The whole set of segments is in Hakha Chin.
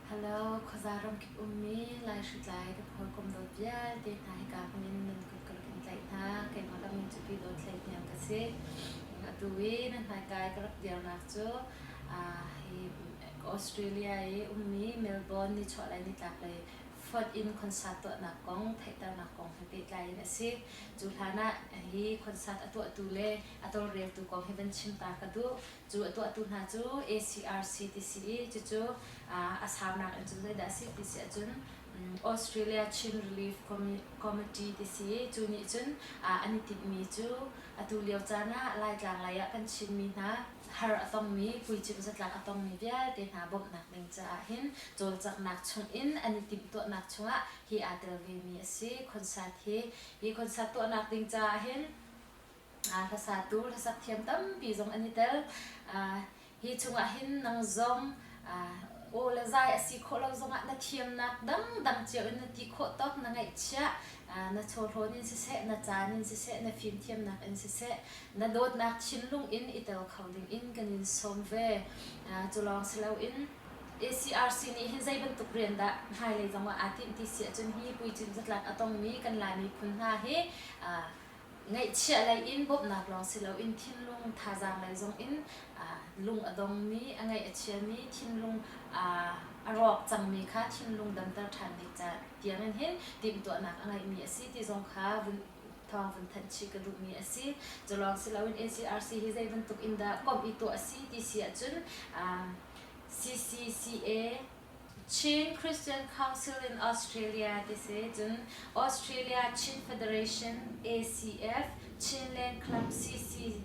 Hello, khuaza ramkip ummi Laihritlai kan hawikom dawt vialte hna hika hmun in nan kut ka rak in tlaih hna. Keimah ka min cu Pi Dawt Hlei Hniang ka si. Atu i nan hmaika i ka rak dirnak cu hi Australia i ummi Melbourne nichuahlei nitlaklei Fort in concert tuahnak kong theihternak kong he pehtlai in a si. Cu hlan ah hi concert a tuahtu le a tawlreltu kong hi van chim ta ka duh. Cu a tuahtu hna cu ACRC ti si i cucu a saunak in cun zeidah a si ti si ahcun Australia Chin Relief Committee ti si i cu nih cun an i tinhmi cu atu lio caan ah Laitlang lei ah kan Chinmi hna har a tongmi puicimh zatlak a tongmi vialte hna bawmhnak ding caah hin cawlcanghnak chungin an i timhtuahnak chungah hi aa tel vemi a si concert hi. Hi concert tuahnak ding caah hin Hlasatu, hlasak thiam tampi zong an i tel. Hi chungah hin nang zong aw le zai a si khawh lo zongah na thiamnak dangdang cio in na ti khawh tawk na ngaihchiah, na chawhlawn in siseh, na caan in siseh, na fimthiamnak in siseh, na dawtnak thinlung in i tel kho ding in kan in sawm ve. Cu lawng si loin ACRC nih hin zei bantuk rian dah hmailei zongah aa timh ti si ahcun hi puicim zatlak a tongmi kan Lai miphun hna hi Ngaihchiah lei in bawmhnak lawng si loin thinlung thazaang lei zong in lung a dongmi, a ngaih a chiami, thinlung a rawk cangmi kha thinlung damter ṭhan ding ca tiangin hin timhtuahnak a ngeihmi a si ti zong kha vun thawng vun thanh chih ka duhmi a si. Cu lawng si loin ACRC hi zei bantuk in dah komh i tuah a si ti si ahcun CCCA Chin Christian Council in Australia ti si. Cun Australia Chin Federation, ACF, Chinland Club, CC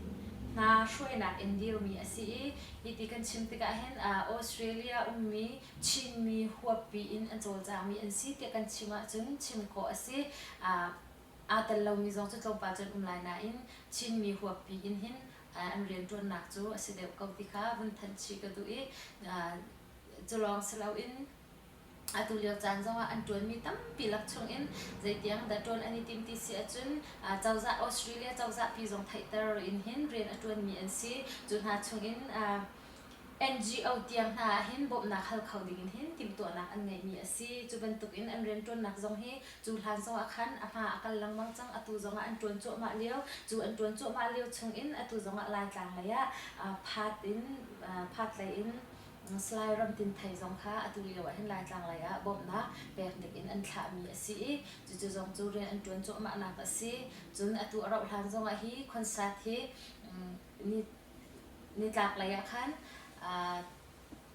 hna hruainak in dirmi a si i hiti kan chim tikah hin Australia ummi Chinmi huappi in an cawlcangmi an si tiah kan chim ahcun chim khawh a si. Aa tel lomi zong cu tlawmpal cu an um lai nain Chinmi huappi in hin an rianṭuannak cu a si deuh ko ti kha vun thanh chih ka duh i Cu lawng si loin atu lio caan zongah an ṭuanmi tampi lak chungin zeitiang dah ṭuan an i tim ti si ahcun cozah Australia cozahpi zong theihter in hin rian a ṭuanmi an si. Cu hna chungin NGO tiang hna ah hin bawmhnak hal kho dingin hin timhtuahnak an ngeihmi a si. Cu bantukin an rianṭuannak zong hi cu hlan zongah khan a hma a kal lengmang cang. Atu zongah an ṭuan cuahmah lio. Cu an ṭuan cuahmah lio chungin atu zongah Laitlang lei ah phat in phat lei in Salai Ram Tin Thei zong kha atu lio ah hin Laitlang lei ah bawmhnak pek ding in an thlahmi a si i cucu zong cu rian an ṭuan cuahmahnak a si. Cun atu a rauh hlan zong ah hi concert hi nitlak lei ah khan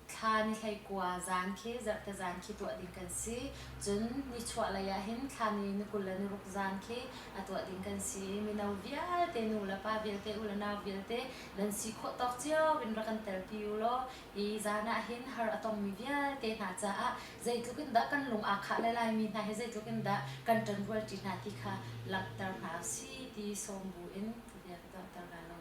thla ni 19 zan khi zarhte zan khi tuah ding kan si. Cun nichuah lei ah hin thla ni ni 26 zan khi a tuah ding kan si i mino vialte nu le pa vialte u le nau vialte nan si khawh tawk cio in rak kan telpi u law hi zan ah hin har a tongmi vialte hna caah zeitluk in dah kan lung aa khah le Laimi hna hi zeitluk in dah kan ṭanrualṭi hna ti kha langhter hna u si ti sawm bu in ka bia ka donghter lai lo.